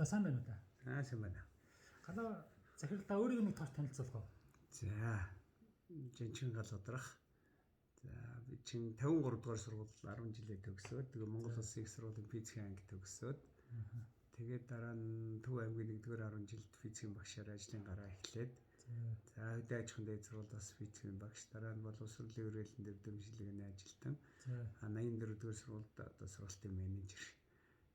За, сайн байна уу та? Аа, сайн байна. Галаа захирал, та өөрийгөө нэг тооч танилцуулах уу? За, Жанчин гал удрах. За, би чин 53 дугаар сургууль 10 жилээ төгсөөд, тэгээ Монгол Улсын их сургуулийн физикийн анги төгсөөд, тэгээд дараа нь Төв аймгийн 1-р 10 жилд физикийн багшаар ажлын гараа эхлээд, за, хөдөө аж ахуйн дээд сургуульд бас физикийн багш, дараа нь боловсролын хүрээлэн дээр дэмжлэгэний ажилтан, 84 дугаар сургуульд одоо сургалтын менежер.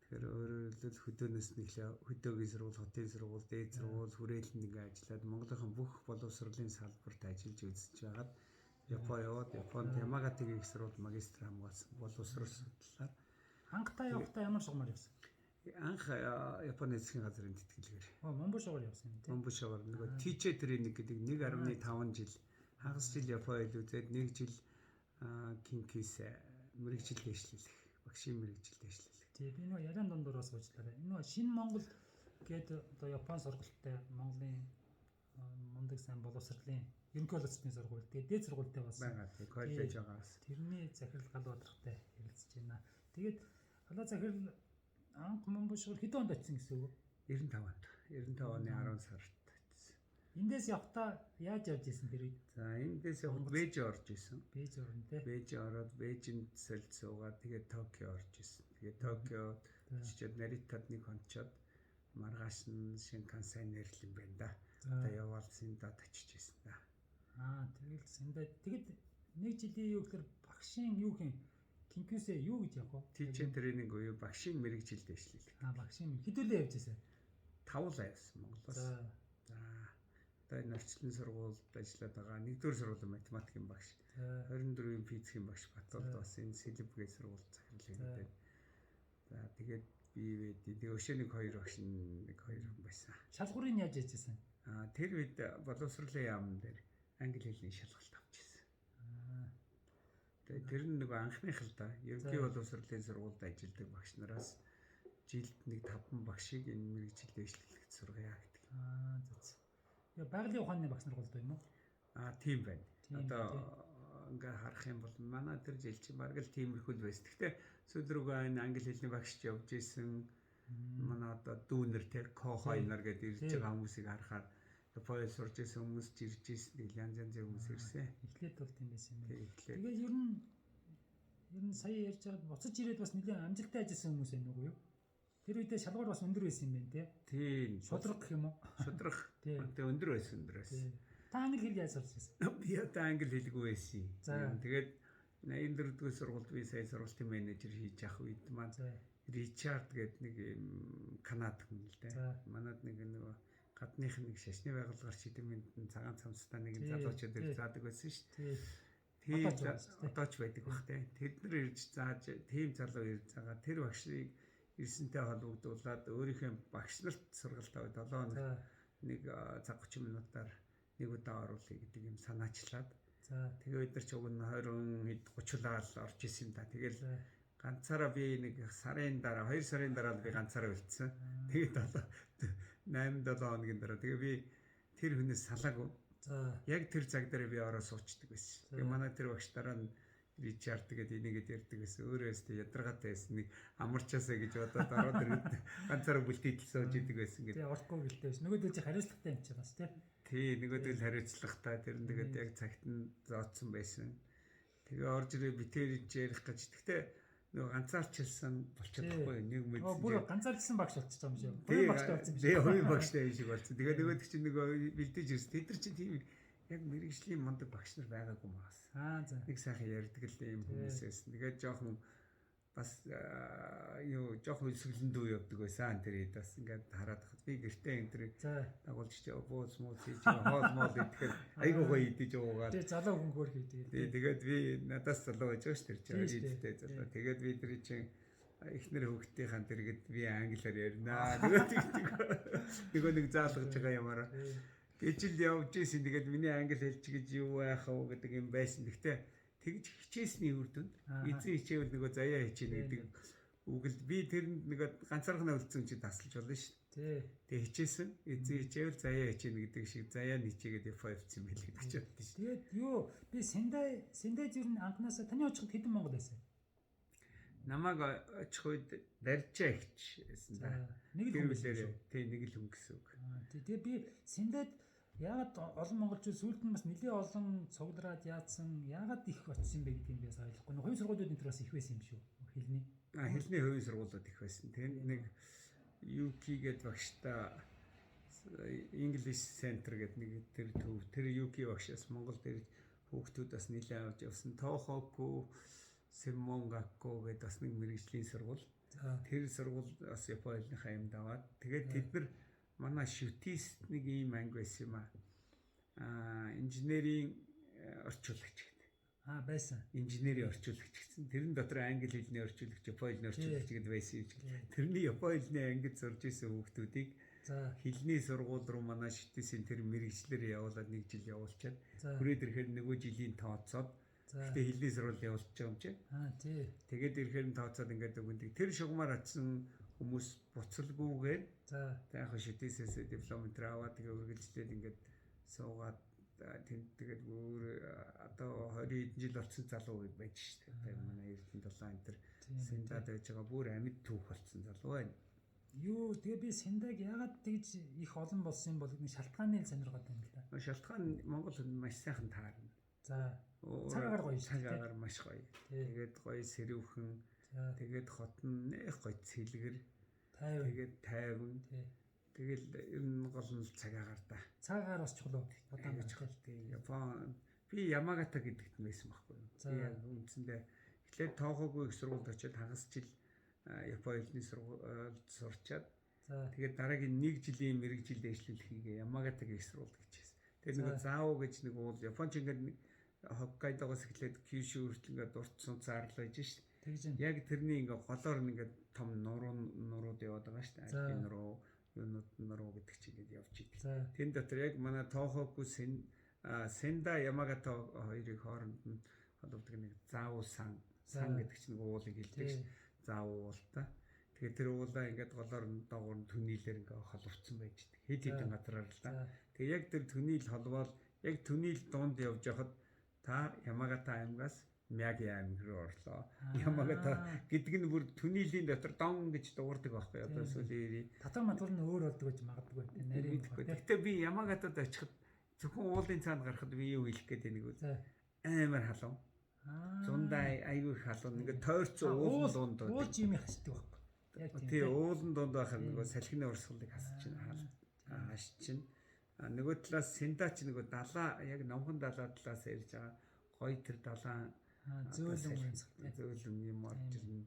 Тэгэхээр өөрөөр хэлбэл хөдөөнөөс нэхлээ хөдөөгийн сургууль, хотын сургууль, дээд сургууль, хүрээлэнд ингээ ажиллаад, Монголынхон бүх боловсролын салбарт ажиллаж үзэж байгаад Япон яваад, Японд Ямагатагийн их сургуульд магистр хамгаалсан боловсрол судлалаар. Анх та явахдаа ямар шугамар явсан? Анх Японы засгийн газрын тэтгэлгээр. Оо, Монбушоогоор явсан юм, тийм. Монбушоогоор нөгөө teacher training гэдэг 1.5 жил, хагас жил Япон хэл үзээд, 1 жил кинкис мэргэжил дэвшлэх, багшийн мэргэжил дэвшлэх. Тийм, би нөгөө яриан дундуур бас уучлаарай. Энэ нөгөө Шинэ Монгол гээд одоо Япон сургуультай, Монголын мундаг сайн боловсролын ерөнхий боловсролын сургууль. Тэгээд дээд сургуультай бас байгаа. Тийм, коллеж байгаа бас. Тэрний захирал Гал Бадрахтай ярилцж байна. Тэгээд Галаа захирал, анх Монбушоор хэдэн онд очсон гэсэн үг вэ? 95 онд. 95 оны 10 сард очсон. Эндээс явахдаа яаж явж исэн тэр үед? За, эндээс явахад Бээжин орж исэн. Бээж орно те. Бээжин ороод, Бээжинд сольд суугаад, тэгээд Токио орж исэн. Тэгээд Токио очичоод, Наритад нэг хончоод, маргааш нь Шинкансен нэрлэн байна да. Одоо яваал Синдад очиж исэн да. Аа, тэгэл Синдад, тэгэд нэг жилийн юу гэхээр багшийн юу гин кинкюсээ юу гэж явах вэ? Teacher training буюу багшийн мэргэжил дэвшлэл. Аа, багшийн хэдүүлээ явж исэн. Тавлаа явсан Монголоос. За, одоо энэ орчлон сургуульд ажиллаад байгаа. Нэгдүгээр сургуулийн математикийн багш, 24-ийн физикийн багш Батулд бас энэ Сэлб гээ сургууль захирал хийгээд. За, тэгээд би үед тэгээ өшөө нэг хоёр багш, нэг хоёр хүн байсан. Шалгуурыг яаж яаж исэн? Аа, тэр үед боловсролын яам дээр англи хэлний шалгалт авч ирсэн. Тэгээд тэр нь нөгөө анхных л да. Ерөнхий боловсролын сургуульд ажилладаг багш нараас жилд нэг 5 багшийг энэ мэргэжил дэвшлэлэхэд сургая гэдэг. Аа, за. Яа, байгалийн ухааны багш нар голдоо юм уу? Аа, тийм байна. Одоо ингээ харах юм бол манай тэр жил чинь бараг л тиймэрхүү л байсан. Гэхдээ сүүл рүүгээ энэ англи хэлний багш явж исэн. Манай одоо дүүнер те кохой нар гэдээ ирж байгаа хүмүүсийг харахаар Японд сурж исэн хүмүүс ч ирж исэн. Тэгэл янз янзын хүмүүс ирсэн. Эхлээд бол тийм байсан юм байна. Тэгээд ер нь сая ярьж байгаад буцаж ирээд бас нэлээд амжилттай ажилласан хүмүүс байна уу юу? Тэр үедээ шалгуур бас өндөр байсан юм байна те. Тийм. Шудраг гэх юм уу? Шудраг. Тэгээ өндөр байсан, өндөр байсан. Та англи хэл яаж сурч байсан? Би одоо англи хэлгүй байсан. Тэгээд 84 дугаар сургуульд би сая сургуулийн менежер хийж явах үед маань Ричард гэдэг нэг юм Канад хүн л дээ. Манад нэг нөгөө гадных нэг шашны байгууллагаар шидэм мэнд цагаан цамцтай нэг залуучууд ирж заадаг байсан шүү дээ. Тийм, одоо ч байдаг бах те. Тэд нар ирж зааж, тийм залуу ирж байгаа. Тэр багшийг ирсэнтэй холбогдуулаад өөрийнхөө багш нарт сургалт аваад 7 хоног нэг цаг 30 минутаар нэг удаа оруулъя гэдэг юм санаачлаад. Тэгээ бид нар ч уг нь 20 хэд 30 лаал орж исэн юм да. Тэгэл ганцаараа би нэг сарын дараа, 2 сарын дараа л би ганцаараа үлдсэн. Тэгээд 7 8 7 хоногийн дараа тэгээ би тэр хүнээс салаагүй. Яг тэр цаг дээр би ороо суучдаг байсан. Тэгээ манай тэр багш дараа нь Ричард гэдэг энийгэд ярьдаг байсан. Өөрөө өстө ядаргаатай байсан. Нэг амарчаасаа гэж бодоод ороод ирээд ганцаараа бүлтийдэл сууж идэг байсан гэдэг. Тэгээ орохгүй гэлтэй байсан. Нөгөөдөө чи хариуцлагатай юм чи бас тий. Тий, нөгөөдөл хариуцлагатай. Тэр нь тэгээд яг цагт нь зооцсон байсан. Тэгээ орж ирээ битэр ярих гэж. Гэхдээ нөгөө ганцаарчилсан болчихдохгүй нэг мэд. Бүр ганцаарчилсан багш болчихсон юм шиг. Хувийн багштай болсон юм шиг. Тий, хувийн багштай юм шиг болсон. Тэгээ нөгөөдөг чинь нөгөө бэлдэж ирсэн. Тэд нар чинь тийм яг мэргэжлийн мундаг багш нар байгаагүй маас. Аа, за. Нэг сайхан ярьдаг л юм хүмүүс байсан. Тэгээд жоохон бас юу жоохон өлсгөлөндөө явдаг байсан тэр хэд бас ингээд хараад хад би гэртээ энэ тэр дагуулж чи бууз мууз хийж хоол моол идэхэд айгуу гоё идэж уугаад. Тэгээ залуу хүн хөөр хийдэг. Тий, тэгээд би надаас залуу байж байгаа ш тэр чинь идтэй залуу. Тэгээд би тэр чинь эхнэр хүүхдийнхаа дэргэд би англиар ярина. Тэгээд нөгөө нэг заалгаж байгаа юмараа гэж л явж исэн. Тэгээд миний англи хэлж гэж юу байх вэ гэдэг юм байсан. Гэхдээ тэгж хичээсний үр дүнд эзэн хичээвэл нөгөө заяа хичээнэ гэдэг үгэлд би тэрэнд нөгөө ганцаархнаа үлдсэн чи тасалж болно шүү дээ. Тэгээ хичээсэн. Эзэн хичээвэл заяа хичээнэ гэдэг шиг заяа нь хичээгээд F5 юм байл гэдэг ч бодсон шүү. Тэгээд юу би Сендай, Сендайд ер нь анханасаа таны очиход хэдэн Монгол байсан? Намайг очих үед Даржаа эгч байсан да. Нэг л Тэр хүн байсан үлээрээ шүү. тий, нэг л хүн гэсэн үг. Тэгээ би Синдад яагаад олон монголчууд сүүлд нь бас нэлээ олон цуглараад яатсан, яагаад их очсон бэ гэдгийг би бас ойлгохгүй. Хувийн сургуулиуд энэ төр бас их байсан юм шүү. Хэлний. Хэлний хувийн сургуулиуд их байсан. Тэнд нэг UK гээд багштай English Center гэдэг нэг тэр төв, тэр UK багшаас Монголд ирж хүүхдүүд бас нэлээд авч явсан. Тохоку Сэмонгакко гэдэг бас нэг мэргэжлийн сургууль. Тэр сургууль бас Япон хэлнийхаа юмд аваад тэгээд тэд нар манай Шүтист нэг ийм анги байсан юм аа. Инженерийн орчуулагч гэдэг. Байсан. Инженерийн орчуулагч гэсэн. Тэрэн дотор англи хэлний орчуулагч, Япон хэлний орчуулагч гэдэг байсан юм шиг. Тэрний Япон хэлний ангид сурж исэн хүүхдүүдийг хэлний сургууль руу манай Шүтисийн тэр мэрэгчлэр явуулаад нэг жил явуулчаад хүрээд ирэхээр нөгөө жилийн тооцоод гэхдээ хэлний сургууль явуулчих юм чи. Тий. Тэгээд ирэхээр нь тооцоод ингээд өгөндөг. Тэр шугамар очсон хүмүүс буцалгүйгээр яг Шүтисээс диплом энэ аваад тэгээ үргэлжлээд ингээд суугаад тэнд тэгээд өөр одоо 20 хэдэн жил болсон залуу байж шүү дээ. Одоо манай Эрдэнэ долоон энэ төр Синдад байж байгаа бүр амьд түүх болсон залуу байна. Юу тэгээ би Синдаг яагаад тэгж их олон болсон юм бол нэг шалтгааны л сонирхоод байна л да. Шалтгаан Монгол хүн маш сайхан таарна. Цагаагаар гоё шүү дээ. Цагаагаар маш гоё. Тэгээд гоё сэрүүхэн. Тэгээд хот нь нэх гоё цэлгэр. Тэгээд тайван. Тэгэл ер нь гол нь цагаагаар да. Цагаагаар бас чухал уу? Одоо маш чухал тий. Япон би Ямагата гэдэгт нь байсан байхгүй юу? Би яг үндсэндээ эхлээд Тоохогүй их сургуульд очиод хагас жил Япон хэлний сургуульд сурчаад тэгээд дараагийн нэг жилийн мэрэгжил дэвшлүүлэхийг Ямагатагийн их сургуульд гэж байсан. Тэгээд нөгөө Зао гэж нэг уул Японч ингээд Хоккайдогоос эхлээд Кюшү хүртэл ингээд урт сунцаар л байж шít. Яг тэрний ингээд голоор нь ингээд том нурууд яваад байгаа шít. Альпийн нуруу, юунууд нуруу гэдэг чинь ингээд явж идэг. Тэн дотор яг манай Тохоку Сенда Ямагата хоёрыг хооронд нь холбодог нэг Зао сан гэдэг чинь нэг уулыг хэлдэг шít. Зао уултай. Тэгээд тэр уулаа ингээд голоор нь доогуур нь төнийлэр ингээд холбогдсон байж идэг. Хэд хэдэн газараар л да. Тэгээд яг тэр төнийл холбоол яг төнийл дунд явж байхад та Ямагата аймгаас Мияги аймаг руу орлоо. Ямагата гэдэг нь бүр төнилийн дотор дон гэж дуугардаг байхгүй одоо сүүлийн үеийн. Татвар матвар нь өөр болдог гэж магадгүй тийм нарийн мэдэхгүй. Гэхдээ би Ямагатад очиход зөвхөн уулын цаана гарахад би юу хэлэх гээд байгааг вэ? Амар халуун. Зундаа айгүй их халуун. Ингээд тойрцоо уулын дунд. Уулч юм хасдаг байхгүй. Яг тийм. Тий, уулын дунд байхад нөгөө салхины урсгалыг хасч чинь хаш чинь. Нөгөө талаас Сенда ч нөгөө далаа яг номхон далаа талаас ирж байгаа гоё тэр далаан зөөлөн юм орж ирнэ.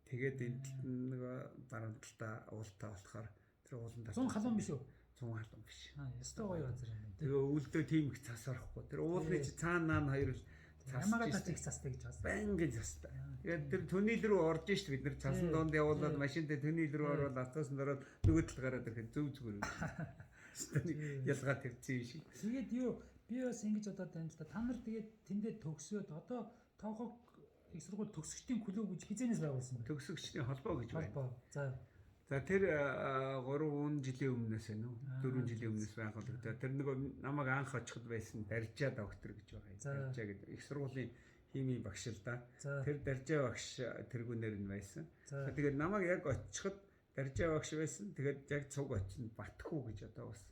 Тэгээд энэ талд нөгөө баруун талдаа уултаа болохоор тэр уулын далаа. 100 халуун биш үү? 100 халуун биш. Ёстой гоё газар юм байна. Тэгээ өвлдөө тийм их цас орохгүй. Тэр уулны чи цаана наан хоёр л цас. Ямагата их цастай гэж байна. Байнгын цастай. Тэгээд тэр төнийл рүү орж шít бид нар цасан дунд явуулаад машинтай төнийл рүү ороод автобусанд ороод нөгөө талд гараад ирэхэд зөв зүгээр. Ялгаа тавьсан юм шиг. Тэгээд юу би бас ингэж бодоод байна л да. Та нар тэгээд тэндээ төгсөөд одоо Тохог их сургууль төгсөгчдийн клуб гэж хизээнээс байгуулсан бэ? Төгсөгчдийн холбоо гэж байна. Холбоо. За. За тэр 3 жилийн өмнөөс байна уу? 4 жилийн өмнөөс байгуулагдаад тэр нөгөө намайг анх очиход байсан Даржаа доктор гэж байгаа юм. Даржаа гэдэг их сургуулийн химийн багш л да. Тэр Даржаа багш тэргүүнээр нь байсан. Тэгээд намайг яг очиход Даржаа багш байсан. Тэгээд яг цуг очинд Батхүү гэж одоо бас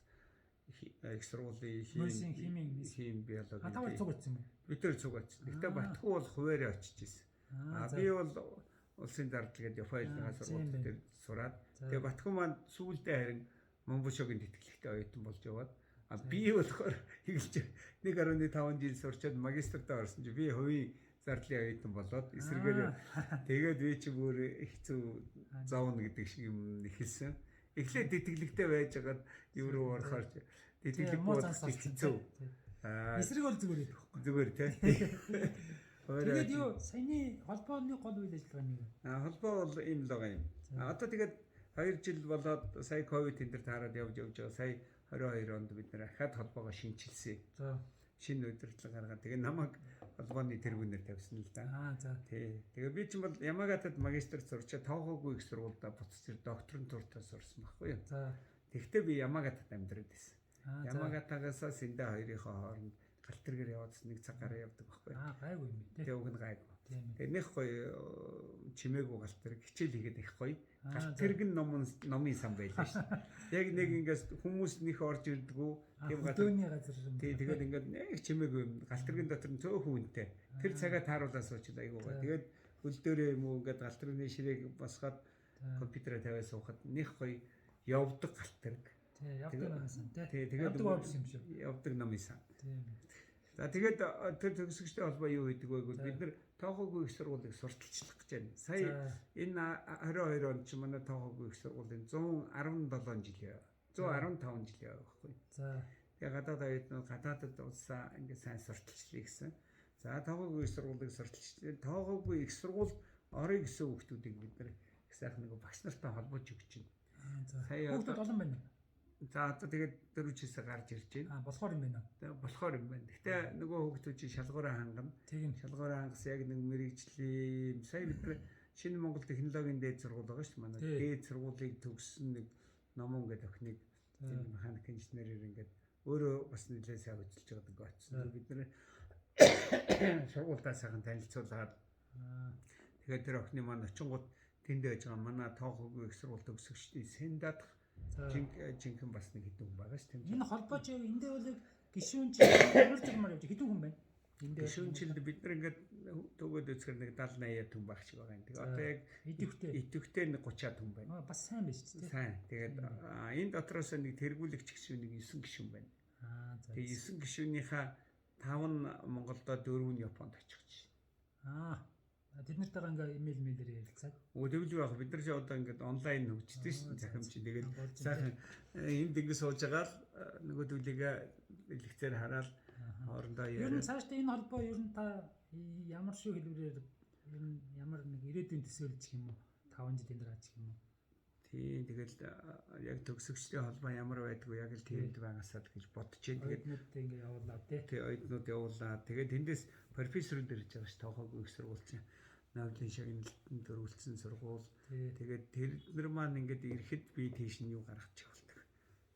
их сургуулийн химийн биологи. Та бол цуг очсон юм. Би тэр цуг очсон. Гэхдээ Батхүү бол хуваарь очиж ирсэн. Би бол улсын зардал гэдэг Япон хэлний сургууль дээр сураад тэгээ Батхүү маань сүүлдээ харин Монбошогийн тэтгэлэгтэй оюутан болж яваад би болохоор эхэлж 1.5 жил сурчаад магистртаа орсон чи би хувийн зардлын оюутан болоод эсрэгээр тэгээд би чи бүр хэцүү зовно гэдэг шиг юм эхэлсэн. Эхлээд тэтгэлэгтэй байжгаад юу руу орохоор тэтгэлэггүй болох хэцүү. Эсрэг бол зүгээр байдаг байхгүй. Зүгээр тий. Тэгээд юу саяны холбооны гол үйл ажиллагаа нь юу? Холбоо бол ийм л байгаа юм. Одоо тэгээд 2 жил болоод сая ковид энэ төр таарад явж байгаа. Сая 22 онд бид нэр ахаад холбоогоо шинчилсэн. За. Шинэ удирдлага гаргаад тэгээ намайг холбооны тэргүүнээр тавьсан л да. За. Тий. Тэгээ би чинь бол Ямагатад магистр сурчаа Тоохогүй их сургуульдаа буцаж ир докторантуртаа сурсан байхгүй юу? За. Тэгвэл би Ямагатад амьдраад байсан. Ямагатагаас Сенда хоёрынхоо хооронд галт тэргээр яваад нэг цаг гараа явдаг байхгүй юу? Гайгүй юм бэ. Тэгээ уг нь гайгүй. Тэгээ нэх гоё чимээгүй галт тэрэг хичээл хийгээд их гоё. Галт тэрэг нь номын сан байлаа шүү дээ. Яг нэг ингээс хүмүүс нэх орж ирдгүү. Тийм газар юм. Тий, тэгээд ингээд нэг чимээгүй юм. Галт тэрэгэн дотор нь цөөхөн үнэтэй. Тэр цагаа тааруулаад суучихлаа айгүй гоё. Тэгээд хөл дээрээ юм уу ингээд галт тэрэгний ширээг босгоод компьютерээ тавиад суухад нэх гоё явдаг галт тэрэг. Тий, явдаг номын сан тий. Тэгээд явдаг офис юм шиг. Явдаг номын сан. Тийм. За тэгээд тэр төгсөгчтэй холбоо юу хийдэг вэ гэвэл бид нар Тоохоогүй их сургуулийг сурталчлах гэж байна. Сая энэ 22 онд чи манай Тоохоогүй их сургуулийн 117 жил 115 жил яваа байхгүй. За. Тэгээ гадаад оюутнууд гадаадд улсаа ингээд сайн сурталчлая гэсэн. За Тоохоогүй их сургуулийг сурталчлаа. Тоохоогүй их сургууль орё гэсэн хүүхдүүдийг бид нар их сайхан нэг багш нартай холбож өгч байна. За. Хүүхдүүд олон байна уу? За одоо тэгээд дөрөв жилсээ гарч ирж байна. Болохоор юм байна уу? Болохоор юм байна. Гэтэ нөгөө хүүхдүүд чинь шалгуураа хангана. Тийм. Шалгуураа хангасан яг нэг мэрэгжлийн сая бид нар шинэ Монгол технологийн дээд сургууль байгаа шүү дээ. Манай дээд сургуулийг төгссөн нэг номон гэдэг охиныг тийм механик инженерээр ингээд өөрөө бас нэлээд сайн хөдөлж байгаа очсон. Бид нар сургуульдаа сайхан танилцуулаад тэгээд тэр охины маань очингууд тэнд байж байгаа манай Тоохоогүй их сургууль төгсөгчдийн Сэндаадах жинхэнэ бас нэг хэдэн хүн байгаа шүү дээ. Энэ холбоо чи эндээ бол гишүүн чи ямар журмаар явж хэдэн хүн байна? Эндээ гишүүнчилд бид нар ингээд төгөөд үзэхээр нэг 70 80 хүн байх шиг байгаа юм. Тэгээ одоо яг идэвхтэй нэг 30-аад хүн байна. Бас сайн байж тээ. Сайн. Тэгээд энэ дотроос нэг тэргүүлэгч гишүүн нэг 9 гишүүн байна. За. Тэгээ 9 гишүүнийхээ 5 нь Монголдо, 4 нь Японд очих гэж. Тэд нартайгаа ингээ имэйл мэйлээр ярилцаад. Тэгвэл яг бид нар чи одоо ингээд онлайн хөгждөг шүү дээ захимч. Тэгээд сайхан энд ингэ сууж байгаа л нөгөө зүйлийгээ дэлгэцээр хараад хоорондоо яриад. Ер нь цаашдаа энэ холбоо ер нь та ямар шүү хэлбэрээр ер нь ямар нэг ирээдүйн төсөөлж гэх юм уу 5 жилийн дараа ч гэх юм уу. Тийм, тэгэл яг төгсөгчдийн холбоо ямар байдгүй яг л тиймд байгаасаа л гэж бодож байна. Тэгээд оюутнуудтай ингээ явуулаа тий. Тий, оюутнууд явуулаа. Тэгээд тэндээс профессорууд ирж байгаа ш Тоохоогүй их сургууль чинь Нобелийн шагналтанд дөрвөлдсөн сургууль. Тэгээд тэр нар маань ингээд ирэхэд би тийш нь юу гаргачих болдог.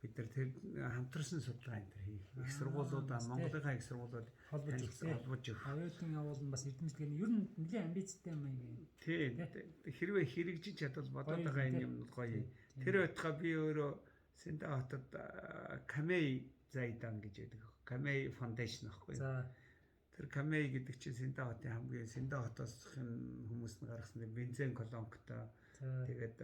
Бид нар тэр хамтарсан судалгаа энэ төр хийх. Их сургуулиудаа Монголынхаа их сургуулиуд холбож өгөх. Оюутан явуулна бас эрдэмтдгээр нь ер нь нэлээд амбицтай юм аа. Тий. Хэрвээ хэрэгжиж чадвал бодоод байгаа энэ юм гоё. Тэр байтугай би өөрөө Сэнда хотод Камей Зайдан гэж байдаг. Камей Foundation аахгүй. За. Тэр Камей гэдэг чинь Сэнда хотын хамгийн Сэнда хотоос хүмүүс нь гаргасан бензин колонктой. Тэгээд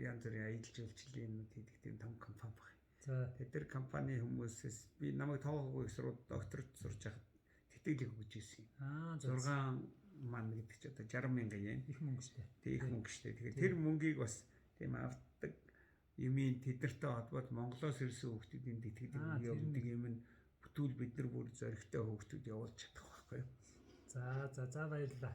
янз бүрийн аялал жуулчлалын юмнууд хийдэг тийм том компани баг. За. Тэгээд тэр компани хүмүүсээс би намайг Тоохоогүй их сургууль докторт сурч байхад тэтгэлэг өгч ирсэн. 6 ман гэдэг чи одоо 60 мянган йен. Их мөнгө шүү дээ. Тэг их мөнгө шүү дээ. Тэгээд тэр мөнгийг бас тийм авдаг юмын тэдэртэй холбоод Монголоос ирсэн хүүхдүүдийн тэтгэлэг өгдөг юм нь бүтүүл бид нар бүр зоригтой хүүхдүүд явуулж чадах байхгүй юу? За за за баярлалаа.